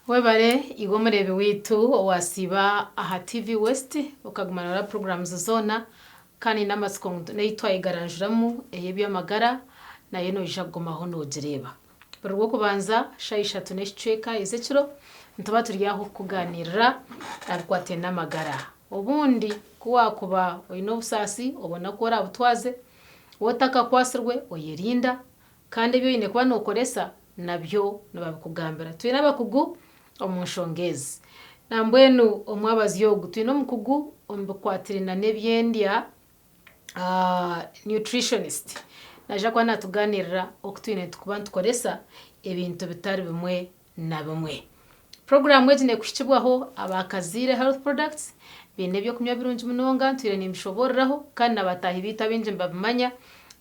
Webare iwe omureebi waitu owasiiba aha TV West okaguma noreeba programs zoona kandi nyine amatsiko ngu n'ei twayegaranjuramu ey'eby'amagara nayo noija kugumaho nogireeba. Buri Rwokubanza shaaha ishatu n'ekicweka ez'ekiro nituba turi aho kukugaaniirira aha bikwatiraine n'amagara. Obundi ku waakuba oine obusaasi obone oku oraabutwaze, waaba otakakwatsirwe oyerinda Kandi ebi oine kuba nookoresa nabyo nibabikugambira. Twine abakugu omu nshonga ezi. Nambwenu omwabazyo ogu twine omukugu omu bikwatiraine n'eby'endya, nutritionist, naija kuba naatugaaniirira oku twine kuba nitukoresa ebintu bitari bimwe na bimwe. Puroguraamu egi neekuhikibwaho aba Kaziire Health Products, baine eby'okunywa birungi munonga ntwire nimbishoboororaho kandi na bataahi baitu abaingi nibabimanya,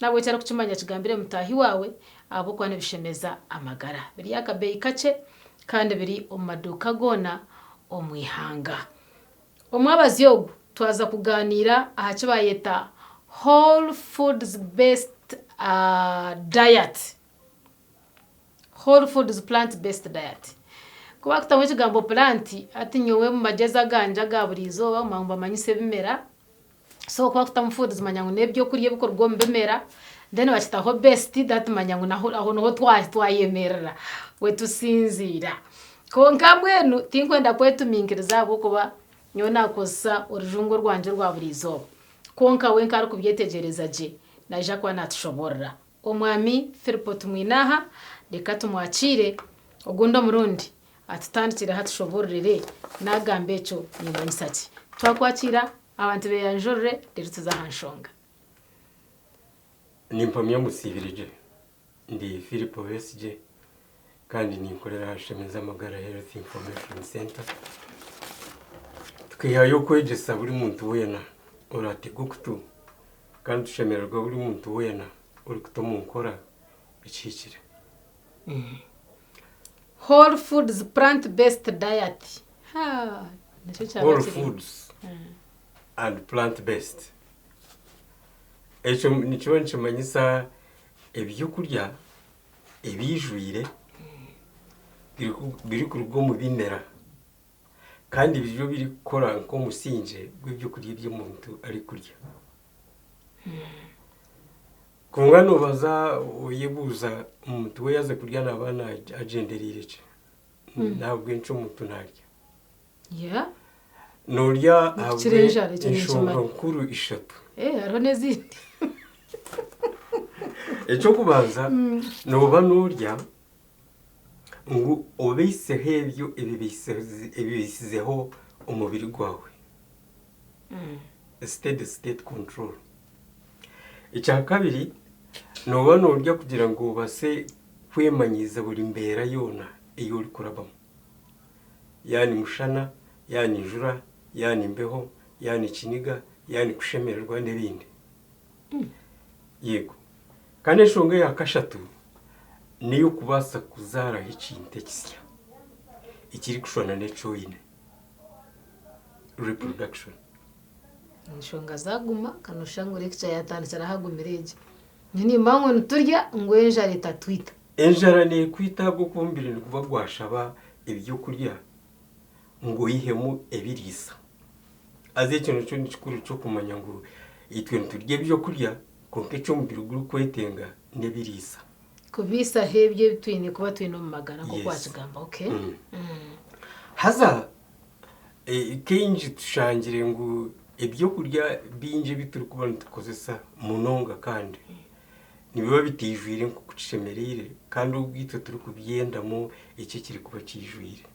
n'ahabw'ekyo arikukimanya kigambire mutaahi waawe ahabw'okuba nibishemeza amagara. Biri aha kabeeyi kakye kandi biri omu maduuka goona omu ihanga. Omwabazyo ogu twaza kugaaniira aha ki baayeta Whole Foods Based Diet. Whole foods plant based diet. Ku bakutamu ekigambo plant, hati nyowe omu magyezi agangye aga buri izooba omanya ngu nibamanyisa ebimera, so ku bakutamu foods manya ngu n'ebyokurya ebikuruga omu bimera, then bakitaho based that manya ngu naho aho niho twayemerera bwe tusinziira. Kwonka mbwenu tinkwenda kwetuminkiriza ahabw'okuba nyowe naakozesa orujungu orwangye orwa buri izooba. Kwonka we nk'arikubyetegyereza gye naija kuba naatushoboorora. Omwami Filipo tumwine aha, reka tumwakiire ogundi omurundi atutandikireho atushoboororere naagamba ekyo nimanyisa ki. Twakwakiira abantu beeyanjurire reero tuze aha nshonga. Nimpamya musiibire gye. Ndi Filipo Besigye kandi ninkorera aha Shemeza Amagara Health Information Centre. Tukaihayo okwegyesa buri muntu weena oraatega okutu Kandi tushemererwa buri muntu weena orikuta omu nkora ekihikire. Whole foods plant based diet haa nakyo kyaba Whole kiri. foods and plant based. Ekyo nikiba nikimanyisa ebyokurya ebiijwire birikuruga omu bimera. Kandi biri birikukora nk'omusingye gw'ebyokurya ebi omuntu arikurya. Kwonka noobaza oyebuuza omuntu we yaaza kurya naaba agyendereire ki? N'ahabw'enki omuntu naarya? Yeah. Noorya Nokukira enjara, ekyo ahabw'enshonga ninkimanya. nkuru ishatu. Eh, hariho n'ezindi. Eky'okubanza, nooba noorya ngu obaiseho ebyo ebibaisizeho omubiri gwawe, steady state control. Ekyakabiri, nooba noorya kugira ngu obaase kwemanyiiza buri mbeera yoona ei orikurabamu, yaaba ni mushana, yaaba ni njura, yaaba ni mbeho, yaaba ni kiniga, yaaba ni kushemererwa n'ebindi. Yego. Kandi enshonga eya kashatu n'ey'okubaasa kuzaaraho ekintu ekisya ekirikushushana n'eki oine, reproduction. Enshonga zaaguma kandi nooshusha ngu lecture yaatandikira ahu agumire egyo. Nyowe nimba ngu niturya ngu enjara etatwita. Enjara neekwita ahabw'okuba omubiri niguba gwashaba ebyokurya ngu oihemu ebiriisa. Haza ekyo nakyo ni kikuru ky'okumanya ngu itwe niturya ebyokurya kwonka eki omubiri gurikwetenga n'ebiriisa. Kubiisaho ebyo ebi twine kuba twine omu magara nk'oku Yes. waakigamba. Okay. Haza kaingi tushangire ngu ebyokurya bingi ebi turikuba nitukozesa munonga kandi nibiba bitaijwire nk'oku kishemereire kandi obwo itwe turikubyendamu ekyo ekirikuba kiijwire.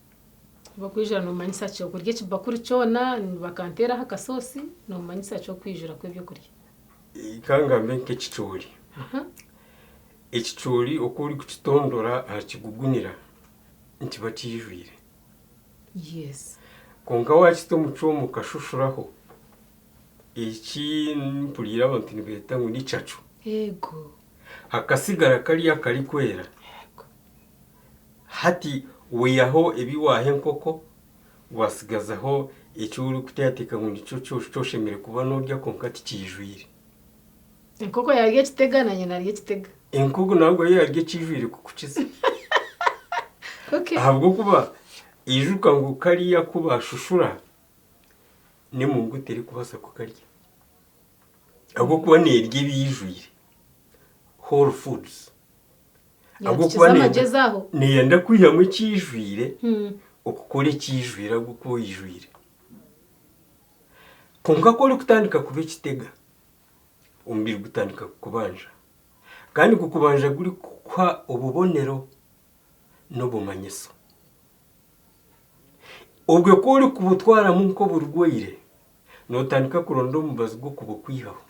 Bakwijura nomanyisa ki? Okurya ekibakuri kyona bakanteeraho akasoosi nomanyisa ki okwijura kw'ebyokurya? Ka ngambe nk'ekicoori. Ekicoori oku orikukitondora aha kigugunira nikiba kiijwire. Yes. Kwonka waakita omu kyoma okashushuraho, eki mpuriire abantu nibeeta ngu ni cacu. Eego. Hakasigara kariya karikwera. Eego. Hati waihaho ebi waaha enkoko, waatsigazaho eki orikuteekateeka ngu nikyo eki oshemereire kuba noorya kwonka tikiijwire. Enkoko yaarya ekitega naanye naarya ekitega. Enkoko nabwo yo yaarya ekiijwire kukukiza. Okay. Ahabw'okuba Ijuka ngu kariya aku baashushura n'emungu terikubaasa kukarya ahabw'okuba neerya ebiijwire, whole foods. Ahabw'okuba Yaatukiza amagezi aho. Neeyenda kwihamu ekiijwire okukora ekiijwire ahabw'okuba oijwire. Kwonka ku orikutandika kuba ekitega, omubiri gutandika kukubanja. Kandi gukubanja gurikukuha obubonero n'obumanyiso. Obwe ku orikubutwaramu nk'oburwaire, nootandika kuronda omubazi gw'okubukwihaho.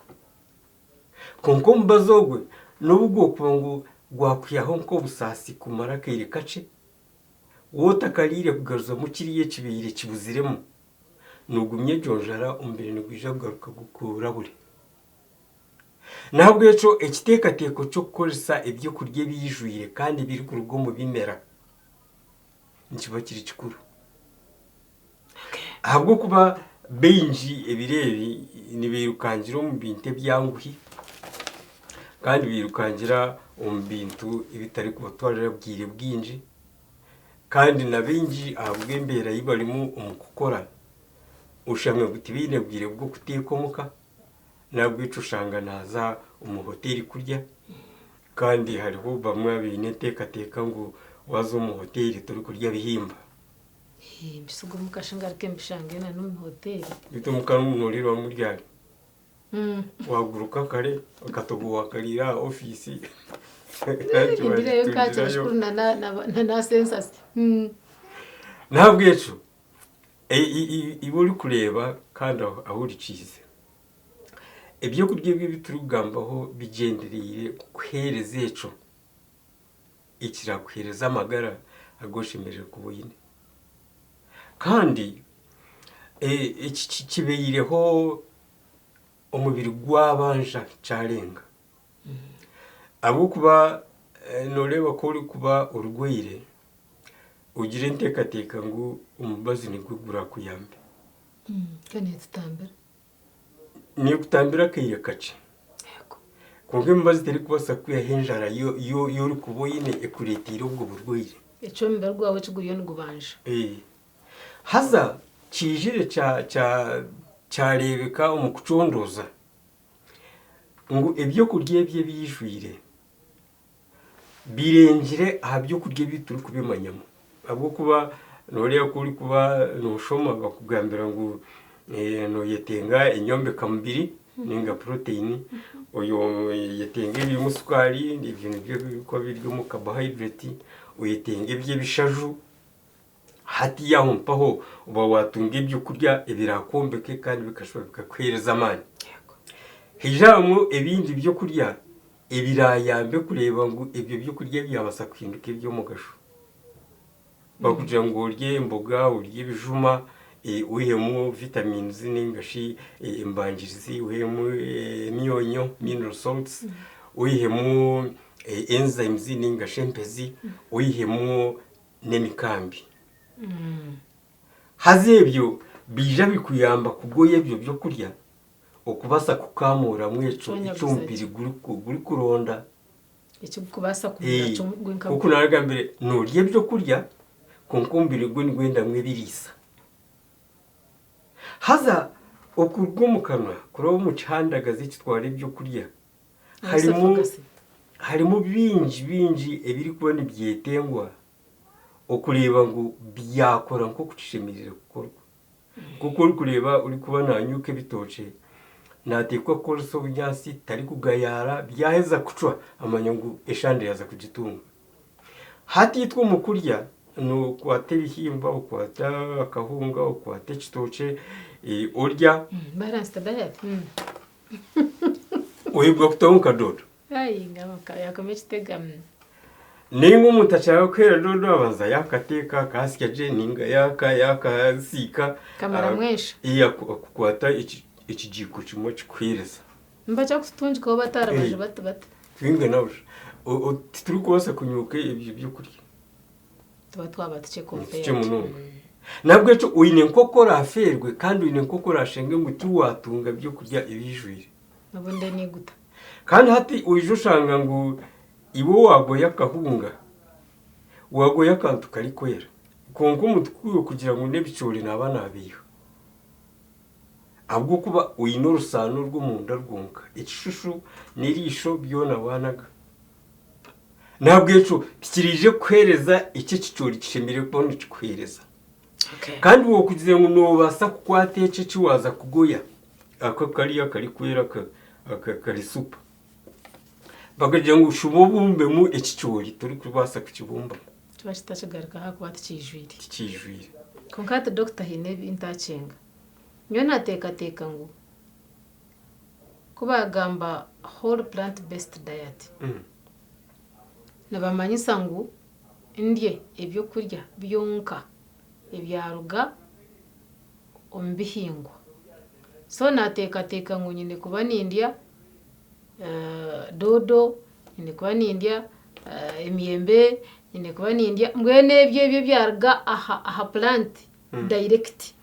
Kwonka omubazi ogwe n'obu gwokuba ngu gwakwihaho nk'obusaasi kumara akaire kakye, waaba otakariire kugaruzamu kiriya ekibaire kibuziremu, noogumya egyo njara omubiri nigwija kugaruka gukurabure. N'ahabw'ekyo ekiteekateeko ky'okukoresa eby'okurya ebiijwire kandi ebirikuruga omu bimera nikiba kiri kikuru. Ahabw'okuba baingi ebiro ebi nibairukangira omu bintu ebyanguhi kandi bairukangira omu bintu ebitarikubatwarira bwire bwingi kandi na baingi ahabw'embeera ei barimu omu kukora oshanga ngu tibaine bwire bw'okuteeka omuka. Nahabwekyo oshanga naaza omu hoteeri kurya kandi hariho bamwe abaine enteekateeka ngu waaza omu hoteeri torikurya bihimba. Embisiga omuka shi ngaruke mbishange na n'omu hoteeri. Beitu omuka nooriiramu ryari? Waaguruka kare akatogo waakariira aha ofiisi. Nindiirayo kakira kikuru na sensasi. Nahabwekyo Iwe orikureeba kandi ahurikiize, eby'okurya ebi ebi turikugambaho bigyendereire kukuheereza ekyo ekiraakuheereza amagara agu oshemereire kuba oine. Kandi eki kibaireho omubiri gwabanja kyarenga ahabw'okuba nooreeba ku orikuba orwaire, Ogire enteekateeka ngu omubazi nigwo gurakuyambe. Kandi neetutambira. Neekutambira akaire kakye. Yego. Kwonka emibazi terikubaasa kukwihaho enjara ei orikuba oine ekureeteire obwo burwaire. Eki omubiri gwawe eki guriyo nigubanja. Haza kiijire kyareebeka omu kucondooza ngu ebyokurya ebi ebiijwire Birengire aha by'okurya ebi turikubimanyamu ahabw'okuba nooreeba ku orikuba nooshoma bakugambira ngu nooyetenga enyombekamubiri ninga puroteyini, oyetenga ebirimu sukaari ebyo nibyo birikuba biri omu kabohayidureti, oyetenga eby'ebishaju, hati aho mpaho oba waatunga ebyokurya ebiraakwombeke kandi bikashuba bikakuheereza amaani. Haija ebindi byokurya Ebiraayambe kureeba ngu ebyo by'okurya byabaasa kuhinduka eby'omugasho. Bakugira ngu orye emboga, orye ebijuma, oihemu vitamins ninga shi embangirizi, oihemu emyonyo, mineral salts, oihemu enzymes ninga shi empezi, oihemu n'emikambi. Haza ebyo biija bikuyamba kugoya ebyo by'okurya Okubaasa kukaamuramu ekyo eki omubiri gurikuronda. Ekirikubaasa kumera gwe nka. Nk'oku naagambire, noorya ebyokurya kwonka omubiri gwo nigwendamu ebiriisa. Haza okuruga omu kanwa kuraba omu kihandagazi ekitwara ebyokurya harimu harimu bingi bingi ebirikuba nibyetengwa okureeba ngu byakora nk'oku kishemereire kukorwa. Nk'oku orikureeba orikuba nanyuka ebitookye nateekwa kukoresa obunyaatsi tarikugayaara byaheza kucwa amanya ngu eshande yaaza kugitunga. Hati itwe omu kurya nokwata ebihimba, okwata akahunga, okwata ekitookye orya. Balanced diet. Oyebwa kutaho nka doodo. Nainga omuntu akyaba kuheera doodo abanza yaakateeka akasya gye nainga yaakasiika. Kamaramu ensha. Akukwata ekigiiko kimwe akikuheereza. Nibakyakututungikaho bata aha rubaju bati bati. Twingana busha. Titurikubaasa kunyuuka ebyo byokurya. Tuba twaba tukye compared. Tukye munonga. Nahabwekyo oine nk'oku oraafeerwe kandi oine nk'oku oraashenge ngu tiwaatunga byokurya ebiijwire. Obundi eniguta. Kandi hati oija oshanga ngu iwe waagoya akahunga, waagoya akantu karikwera, Kwonka omutukuyo kugira ngu n'ebicoori naaba naabiiha. Ahabw'okuba oine orusaano rw'omunda rwonka, ekishushu n'eriisho byona waanaga. N'ahabw'ekyo tikiriije kukuheereza eki ekicoori kishemereire kuba nikikuheereza. Kandi waakugizire ngu noobaasa kukwata eki eki waaza kugoya, aka kariya karikwera kari supa, bakagira ngu shuba obumbemu ekicoori, torikubaasa kukibumbamu. Kiba kitakigaruka ahakuba tikiijwire. Tikiijwire. Kwonka hati dokita haine ebi ntakyenga. Nyowe nateekateeka ngu ku baagamba whole plant based diet, nibamanyisa ngu ndye ebyokurya byonka ebyaruga omu bihingwa. So nateekateeka ngu nyine kuba nindya doodo, nyine kuba nindya emiyembe, nyine kuba nindya mbwenu ebyo ebyo ebyaruga aha plant direct.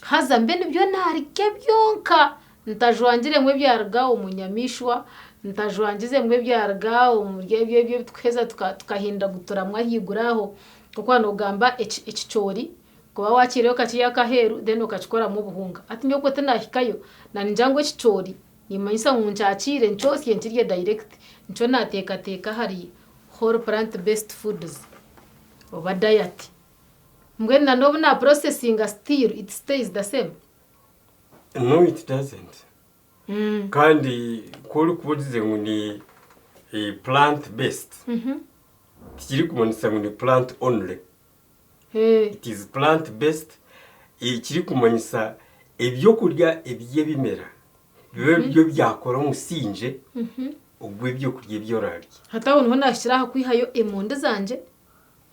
Haza mbe nibyo naarya byonka ntajwangiremu ebyaruga omu nyamaishwa, ntajwangizemu ebyaruga omuri ebyo ebyo ebi turikuheza tukahindaguturamu ahaiguru aho. Nk'oku waaba noogamba ekicoori kuba waakiihayo okakiiha aheeru then okakikoramu obuhunga. Hati nyowe okwo tinaahikayo, naningira ngu ekicoori nimanyisa ngu nkyakiire nkyosye nkirye direct. Nikyo naateekateeka ahari whole plant based foods oba diet. Mbwenu na n'obu na processinga still it stays the same? No it doesn't. Kandi ku orikuba ogize ngu ni plant based, tikirikumanyisa ngu ni plant only. It is plant based, ekirikumanyisa ebyokurya eby'ebimera bibe byo byakora omusingye ogw'ebyokurya ebi oraarye. Hati aho niho naahikire aha kwihayo emondi zangye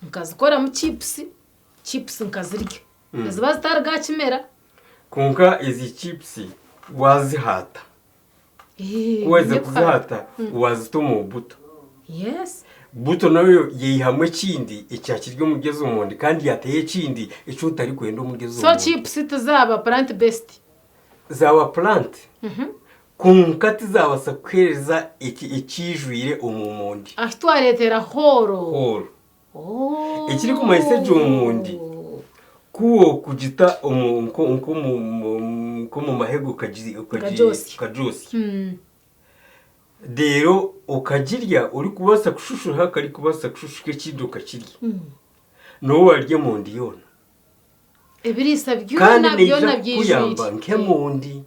Nkazikoramu chipusi, chipusi nkazirya. Niziba zitari ga kimera. Kwonka ezi chipusi wazihaata, ku waheza kuzihaata wazita omu buto. Yes. Buto nayo yaihamu ekindi ekyakiri omuri ezo mondi kandi yaatayo ekindi eki otarikwenda omuri ezo So mondi. chipusi tizaaba plant based. Zaaba plant kwonka tizabaasa kukuheereza ekiijwire omu mondi. Ahu twareetera hooro. Hooro. Ekirikumanyisa egyo mondi ku okugita nk'omu mahega okagyosya reero okagirya orikubaasa kushushura akarikubaasa kushushuka ekindi okakirya, nooba waarya emondi yoona. Ebiriisa Kandi byona neija byona kukuyamba byijwire. nk'emondi.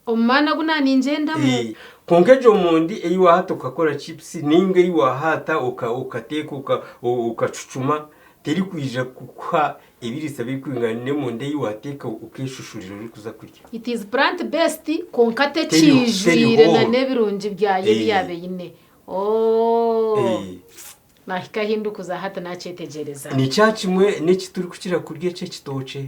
Omu maani agu naaningyenda-mu. Kwonka egyo mondi ei waahata okakora chipusi nainga ei waahata okateeka okacucuma terikwija kukuha ebiriisa birikwingana n'emondi ei waateeka okeeshushurira orikuza kurya. It is plant based kwonka tekiijwire na n'ebirungi byayo ebi yaaba eine. Ooh. Naahika ahi ndikuza hati naakyetegyereza. Ni kya kimwe n'eki turikukira kurya eky'ekitookye,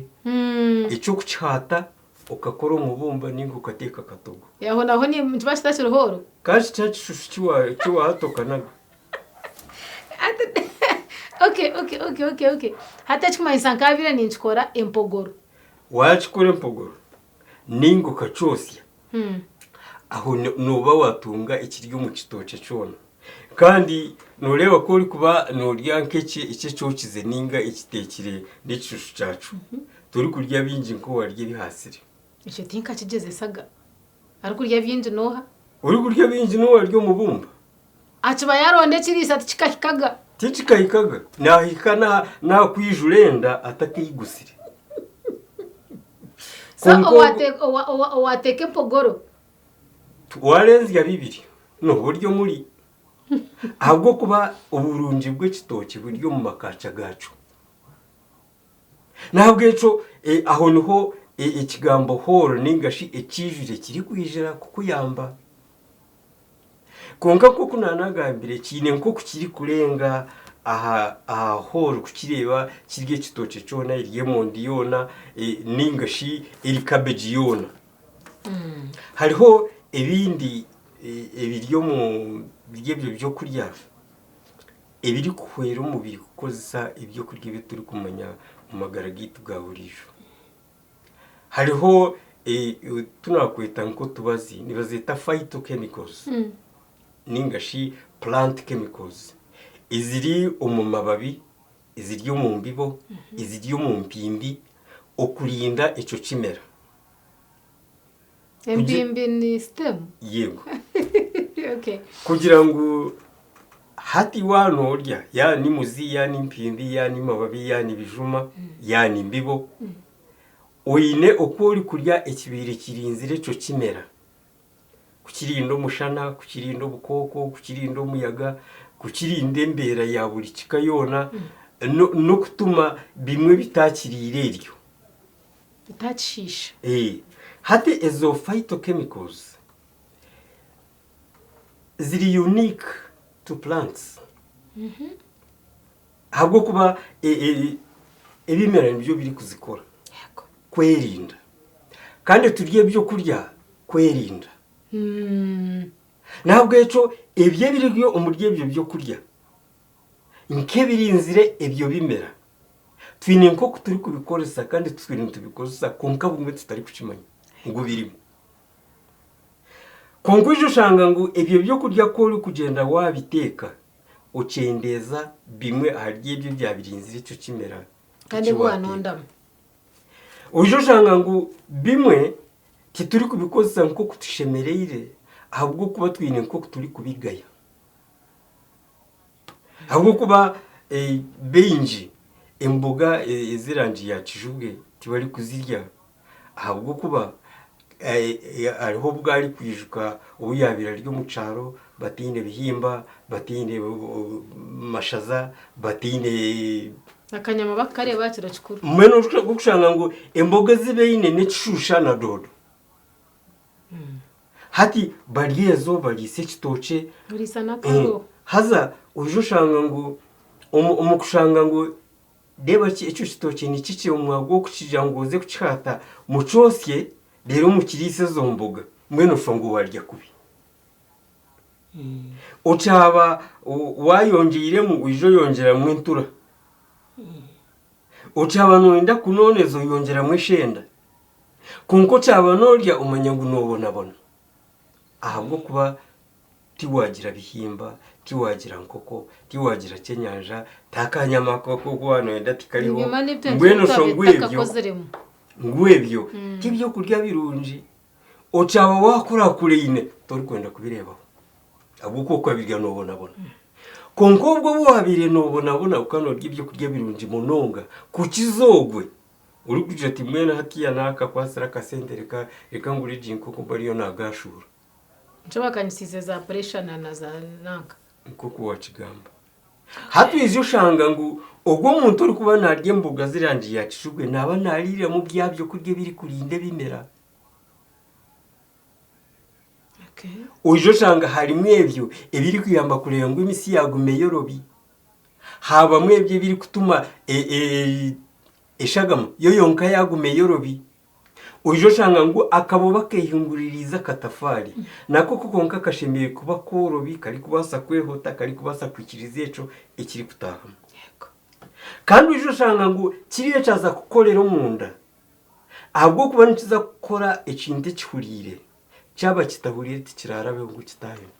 eky'okukihaata okakora omubumba nainga okateeka akatogo. Aho naho nikiba kitakiri hooro? Kandi kya kishushu ki waahata okanaga. Okay, okay, okay, okay, okay. Hati ekirikumanyisa nkaabaire ninkikora empogoro. Waakikora empogoro nainga okakyosya, aho nooba waatunga ekiri omu kitookye kyona. Kandi nooreeba ku orikuba noorya nk'eki ekyokize nainga ekiteekire n'ekishushu kyakyo, torikurya bingi nk'owarya ebihaasire. Ekyo tinkakigyezesaga. Arikurya bingi n'oha? Orikurya bingi n'owarya omubumba. Akiba yaaronda ekiriisa tikikahikaga. Tikikahikaga. Naahika n'aha kwijura enda atakaigutsire. So owateeka empogoro. Warenzya bibiri nooba ori omuri ahabw'okuba oburungi bw'ekitookye buri omu makaakya gaakyo. N'ahabw'ekyo aho niho ekigambo hooro nainga shi ekiijwire kirikwijira kukuyamba. Kwonka nk'oku naanagambire kiine nk'oku kirikurenga aha hooro kukireeba kiri ekitookye kyona, eri emondi yoona nainga shi eri kabeegi yoona. Hariho ebindi ebiri omu ebyo byokurya ebirikuhwera omubiri kukozesa ebyokurya ebi turikumanya omu magara gaitu ga buriijo. Hariho otu naakweta nk'otubazi nibazeeta phytochemicals ninga shi plant chemicals eziri omu mababi. Eziri omu mbibo, eziri omu mpimbi okurinda ekyo kimera. Empimbi ni stem? Yego. Okay. Kugira ngu hati waaba noorya yaaba ni muzi, yaaba ni mpimbi, yaaba ni mababi, yaaba ni bijuma, yaaba ni mbibo, oine oku orikurya ekibaire kirinzire ekyo kimera. Kukirinda omushana, kukirinda obukooko, kukirinda omuyaga, kukirinda embeera ya buri kika yoona, n'okutuma bimwe bitaakiriire eryo. Bitakishiisha. Hati ezo phytochemicals ziri unique to plants ahabw'okuba ebimera nibyo birikuzikora kwerinda kandi turya ebyokurya kwerinda. N'ahabw'ekyo ebyo ebiri omuri ebyo byokurya Nk'ebirinzire ebyo bimera, twine nk'oku turikubikoresa kandi tutwire nitubikozesa kwonka bumwe tutarikukimanya ngu birimu. Kwonka oija oshanga ngu ebyo by'okurya ku orikugyenda waabiteeka, okyendeeza bimwe ahari ebyo ebyabirinzire ekyo kimera Kandi eki ebi waateeka. waanondamu. Oija oshanga ngu bimwe titurikubikozesa nk'oku tushemereire ahabw'okuba twine nk'oku turikubigaya. Ahabw'okuba baingi emboga ez'erangi ya kijubwe tibarikuzirya ahabw'okuba hariho obu arikwijuka obu yaabaire ari omu kyaro bataine bihimba, bataine mashaza, bataine. Akanyama bakakareeba aha kiro kikuru. Mbwenu orikushanga ngu emboga ezi baine n'ekishusha na doodo. Hati bari ezo bariisa ekitookye. Bariisa n'akaro. Haza oija oshanga ngu omu kushanga ngu reeba ekyo kitookye ni kikye omu mwanya gw'okukigira ngu oze kukihaata mukyosye reero mukiriise ezo mboga mbwenu oshusha ngu waarya kubi. Okyaba waayongyeiremu oija oyongyeramu entura. Okyaba nooyenda kunooneza oyongyeramu eshenda. Kwonka okyaba noorya omanya ngu noobonabona ahabw'okuba tiwaagira bihimba, tiwaagira nkoko, tiwaagira kyenyanja, t'akanyama aku waaba nooyenda tikariho, Enyima n'ebyo mbwenu osho ngu ebyo tutakakoziremu. ngu ebyo ti by'okurya birungi. Okyaba waakuraakuraine torikwenda kubireebaho ahabw'okuba okabirya noobonabona. Kwonka obwo obu waabaire noobonabona okaba noorya ebyokurya birungi munonga kukiza ogwe Orikugira oti mbwenu hatiiya naakakwatsire akasente reka reka ngure egi nkoko mbe ariyo naagaashuura. Nikyo bakanyisiize za pressure na na za nanka. Nk'oku waakigamba. Hati oija oshanga ngu ogwo omuntu orikuba naarya emboga z'erangi ya kijubwe naaba naariiramu bya byokurya ebirikurinda ebimera. Okay. Oija oshanga harimu ebyo ebirikuyamba kureeba ngu emisi yaaguma eyorobi. Haabamu ebyo ebirikutuma eshagama yo yonka yaaguma eyorobi. Oija oshanga ngu akaboba keehinguririize akatafaari, nako ko konka kashemereire kuba koorobi, karikubaasa kwehota, karikubaasa kwikiriza ekyo ekirikutaahamu. Kandi oija oshanga ngu kiriya kyaza kukorera omunda, ahabw'okuba nikiza kukora ekintu ekihuriire, kyaba kitahuriire tikiraarabeho ngu kitaahemu.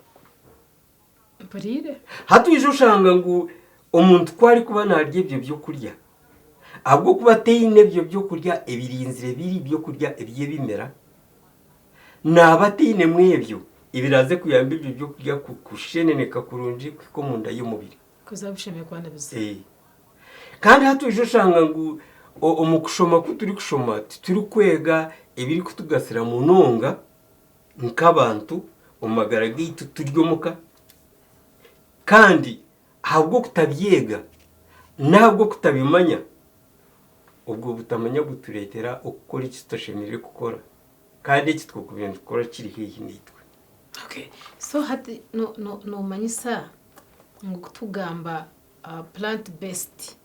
Mpuriire. Hati oija oshanga ngu omuntu ku arikuba naarya ebyo byokurya, ahabw'okuba ataine ebyo byokurya ebirinzire biri byokurya eby'ebimera, naaba atainemu ebyo ebiraaze kuyamba ebyo byokurya kusheneneka kurungi kuhika omunda y'omubiri. Kuza bishemereire kuba nibiza. Kandi hati oija oshanga ngu omu kushoma ku turikushoma titurikwega ebirikutugasira munonga nk'abantu omu magara gaitu turi omuka kandi ahabw'okutabyega n'ahabw'okutabimanya, obwo butamanya butureetera okukora eki tutashemereire kukora kandi eki twakubire nitukora kiri haihi naitwe. Okay. So hati no, no, nomanyisa ngu kutugamba plant based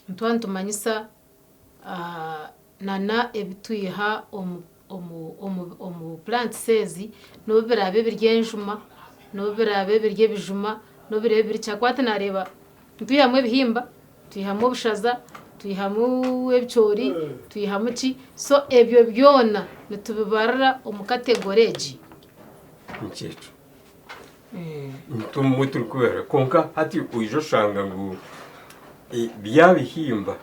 nituba nitumanyisa nana ebi twiha omu omu omu omu plants ezi n'obu biraabe biri enjuma, n'obu biraabe biri ebijuma, n'obu biraabe biri ki ahakuba hati naareeba nitwihamu ebihimba, twihamu obushaza, twihamu ebicoori, twihamu ki, so ebyo byona nitubibarira omu category egi. Nikyo ekyo. Nitumwe turikubara kwonka hati oija oshanga ngu. Bya bihimba,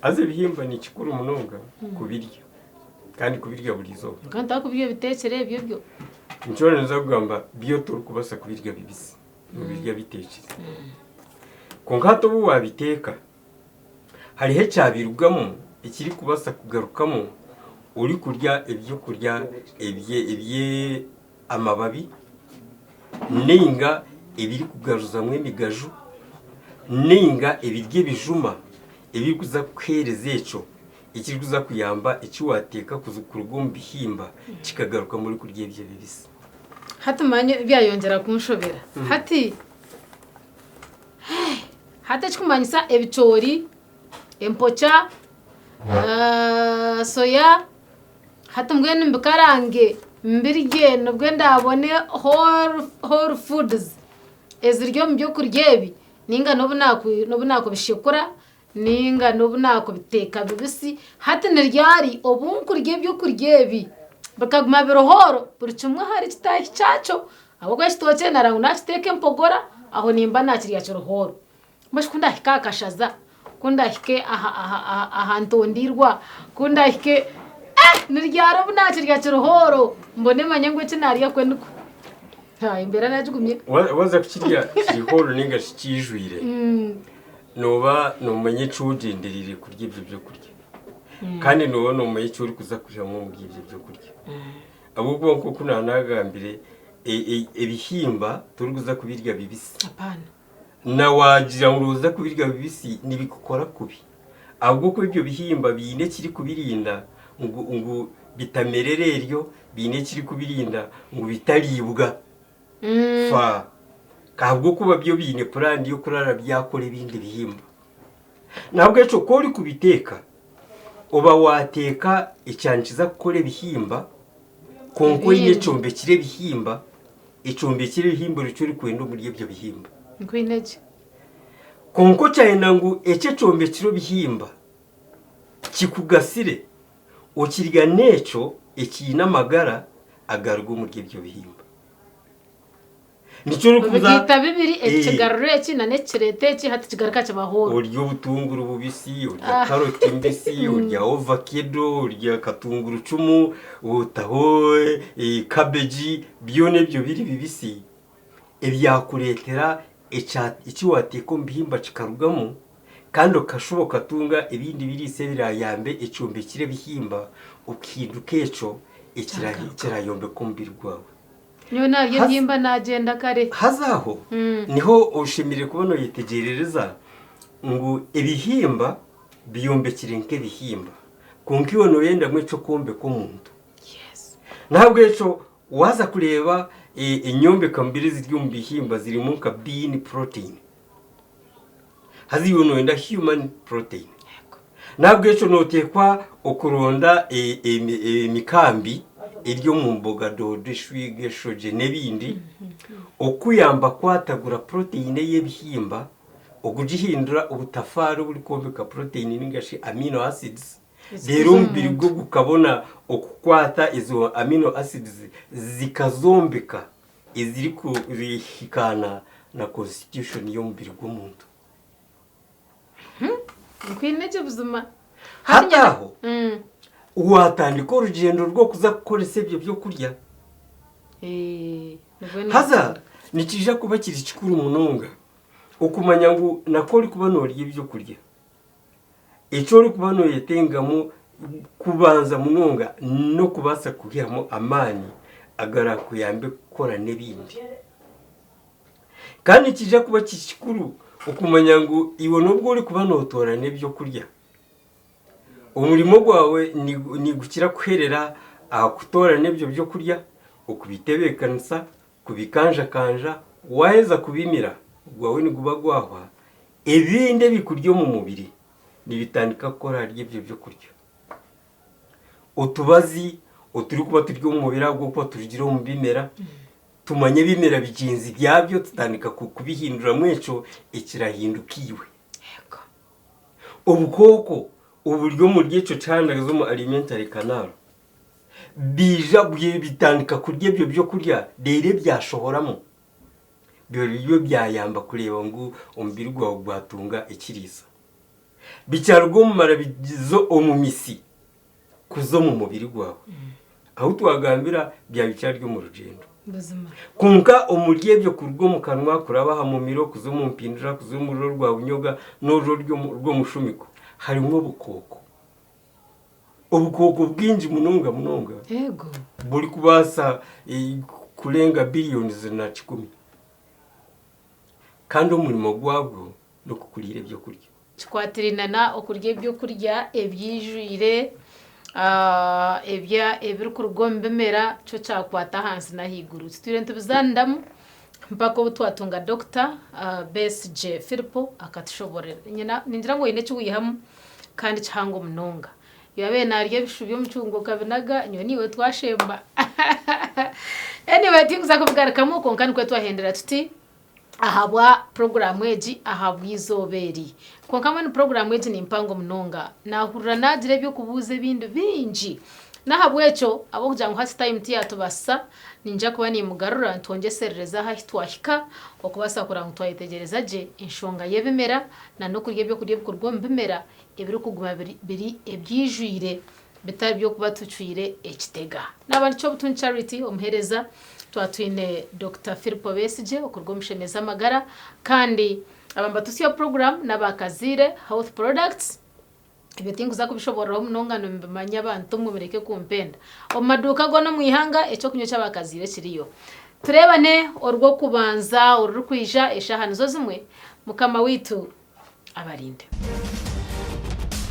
haza ebihimba ni kikuru munonga kubirya kandi kubirya buri izooba. Kandi torikubirya obiteekire ebyo byo. Nikyo ninza kugamba byo torikubaasa kubirya bibisi, nobirya biteekire. Kwonka hati obu waabiteeka, hariho ekyabirugamu ekirikubaasa kugarukamu orikurya ebyokurya eby'amababi nainga ebirikugaruzamu emigaju nainga ebiri ebijuma ebirikuza kukuheereza ekyo ekirikuza kuyamba eki waateeka kuruga omu bihimba kikagarukamu orikurya ebyo ebibisi. Hati manya byayongyera kunshobera. Hati hati ekikumanyisa ebicoori, empokya, soya, hati mbwenu mbikarange mbirye nibwo ndabone whole foods eziri omu byokurya ebi ninga n'obu naakubishekura ninga n'obu naakubiteeka bibisi, hati ni ryari obu nkurya ebyokurya ebi bikaguma biri hooro buri kimwe ahari kitaahi kyakyo ahabw'okuba ekitookye naareeba ngu naakiteeka empogora aho nimba naakirya kiri hooro. Mbwenu shi ku ndaahike aha kashaza, ku ndaahike aha ntondiirwa, ku ndaahike eh ni ryari obu naakirya kiri hooro mbone manye ngu eki naarya kwe nikwo. Embeera naagigumya. Waaza kukirya kiri hooro nainga shi kiijwire, nooba noomanya eki ogyendereire kurya ebyo byokurya kandi nooba noomanya eki orikuza kwihamu omuri ebyo byokurya. Ahabw'okuba nk'oku naanagambire, ebihimba torikuza kubirya bibisi. Na waagira ngu nooza kubirya bibisi nibikukora kubi ahabw'okuba ebyo bihimba biine ekirikubirinda ngu bitamerera eryo, biine ekirikubirinda ngu bitariibwa. Fa ahabw'okuba byo biine puraani y'okurara byakora ebindi bihimba. Nahabwekyo ku orikubiteeka, oba waateeka ekyana kiza kukora ebihimba kwonka oine Ebindi. ekyombekire ebihimba, ekyombekire ebihimba ori eki orikwenda omuri ebyo bihimba. Nkwine gye. Kwonka okyayenda ngu eki ekyombekire ebihimba kikugasire, okirya n'ekyo ekiine amagara agaruga omuri ebyo bihimba. Nikyo orikuza Obigaita bibiri Eh. ekigarura eki na n'ekireeta eki hati kigaruka kiba hooro. Orya obutunguru bubisi, orya Ah. karoti mbisi, orya ovakedo, orya katungurucumu, otaho eh, cabbage, byona ebyo biri bibisi ebyakureetera ekya eki waateeka omu bihimba kikarugamu kandi okashuba okatunga ebindi biriisa ebirayambe ekyombekire ebihimba okuhinduka ekyo ekira Kyagarukaho. ekirayombeka omubiri gwawe. Nyowe naarya Haza- ebihimba naagyenda kare. Haza aho niho oshemereire kuba nooyetegyerereza ngu ebihimba byombekire nk'ebihimba kwonka iwe nooyenda ngu eky'okwombeka omuntu. Yes. N'ahabw'ekyo waaza kureeba enyombeka mubiri eziri omu bihimba zirimu nka bean protein. Haza iwe nooyenda human protein. N'ahabw'ekyo nooteekwa okuronda emikambi eri omu mboga doodo, eshwiga, eshogye n'ebindi okukuyamba kwatagura protein ey'ebihimba okugihindura obutafaari oburikwombeka protein ninga shi amino acids reero omubiri gwe gukabona okukwata ezo amino acids zikazombeka ezirikuhikaana na constitution y'omubiri gw'omuntu. Nkwine gye buzima. Hati aho waatandika orugyendo rw'okuza kukoresa ebyo by'okurya. Haza nikiija kuba kiri kikuru munonga okumanya ngu na ku orikuba noorya ebyokurya, eki orikuba nooyetengamu kubanza munonga n'okubaasa kwihamu amaani agaraakuyambe kukora n'ebindi. Kandi nikiija kuba kiri kikuru okumanya ngu iwe n'obu orikuba nootoorana ebyokurya, omurimo gwawe nigukira kuherera aha kutoorana ebyo byokurya, okubitebeekanisa, kubikanjakanja, waaheza kubimira ogwawe niguba gwahwa, ebindi ebirikurya omu mubiri nibitandika kukora ahari ebyo byokurya. Otubazi oturikuba turi omu mubiri ahabw'okuba turugire omu bimera, Tumanye ebimera bigyenzi byabyo tutandika kubihinduramu ekyo ekirahinduka iwe. Obukooko oburi omuri ekyo kyanda omu alimentary canal biija bitandika kurya ebyo byokurya reero ebyashohoramu. Biriyo byayamba kureeba ngu omubiri gwawe gwatunga ekiriisa. Bikyaruga omu mara biza omu misi kuza omu mubiri gwawe. Ahu twagambira byaba bikyari omu rugyendo. Buzima. Kwonka omuri ebyo kuruga omu kanwa kuraba aha mumiro kuza omu mpindura kuza omu ruro rwa bunyoga n'oruro rw'omushumiko harimu obukooko. Obukooko bwingi munonga munonga Yego. burikubaasa kurenga biliyoni na kikumi. Kandi omurimo gwabwo n'okukuriira ebyokurya. Kikwatiraine na okurya ebyokurya ebyijwire ebirikuruga omu bimera kyo kyakwata ahansi n'ahaiguru. Tutwire nitubizaaniramu mpaka obu twatunga Dokita Besigye Philpo akatushoboororera. Ningira ngu oine eki waihamu kandi kihango munonga. Yaabaire naarya ebishu by'omucungwa okabinaga, nyowe naiwe twashemba. Anyway tinkuza kubigarukamu kwonka nikwo twahendera tuti ahabwa puroguraamu egi ahabw'eizooba eri. Kwonka mbwenu puroguraamu egi ni mpango munonga. Naahurira naagira eby'okubuuza ebindi bingi. N'ahabw'ekyo ahabw'okugira ngu hati tayimu tiyaatubaasisa, niinyija kuba niimugarura ntwongyeserereze ahu ahu twahika okubaasa kureba ngu twayetegyereza gye enshonga y'ebimera n'okurya ebyokurya ebirikuruga omu bimera ebirikuguma biri ebyijwire bitari by'okuba tucwire ekitega. Naaba ndi Kyobutungi Charity omuheereza, twaba twine Dokita Philpo Besigye okuruga omu Shemeza Amagara kandi aba nibatutsya puroguraamu n'aba Kaziire Health Products. Ebyo tinkuza kubishoboororaho munonga nimubimanya abantu mwe mureke kumpenda. Omu maduuka goona omu ihanga eky'okunywa eky'aba Kaziire kiriyo. Tureebane orw'okubanza orurikwija eshaaha nizo zimwe. Mukama waitu abarinde.